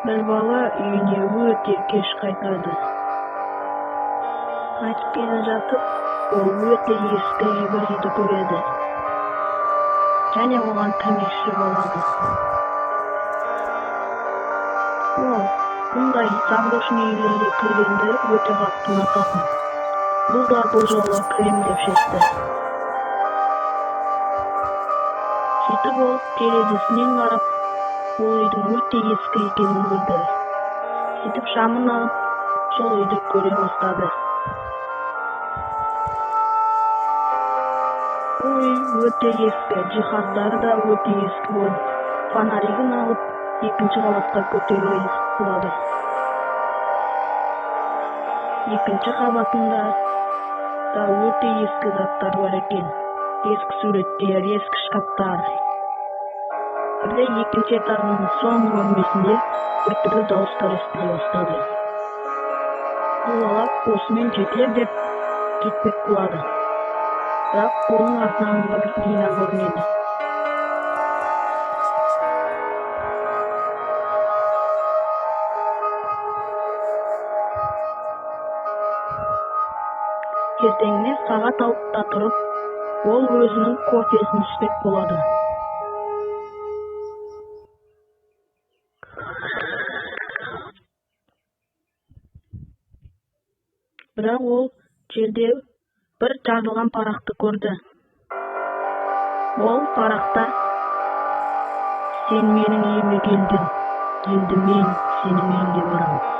Бір бала үйіне өте кеш қайтады. Қайтып келе жатып, ол өте ескі бір үйді көреді және оған кірмекші болады. Ол мұндай заброшенный үйлерге кіргенді өте қатты ұнататын. Бұл да бұл жолы кірем деп шешті. Сөйтіп ол терезесінен қарап, ол үйдің өте ескі екенін білді. Сөйтіп шамын алып, сол үйді көре бастады. Ол үй өте ескі, жиһаздары да өте ескі болып, фонаригін алып, екінші қабатқа көтеріле болады. Екінші қабатында да өте ескі заттар бар екен. Ескі суреттер, ескі шкафтар. Бірде екінші этаждың соңғы бөлмесінде біртүрлі дауыстар естіле бастады. Бұл бала осымен жетер деп кетпек болады. Бірақ оның артынан бір бина көрінеді. Ертеңіне сағат 6-да тұрып, ол өзінің кофесін ішпек болады. Бірақ ол жерде бір жазылған парақты көрді. Ол парақта: «Сен менің үйіме келдің, енді мен сенің үйіңе барамын.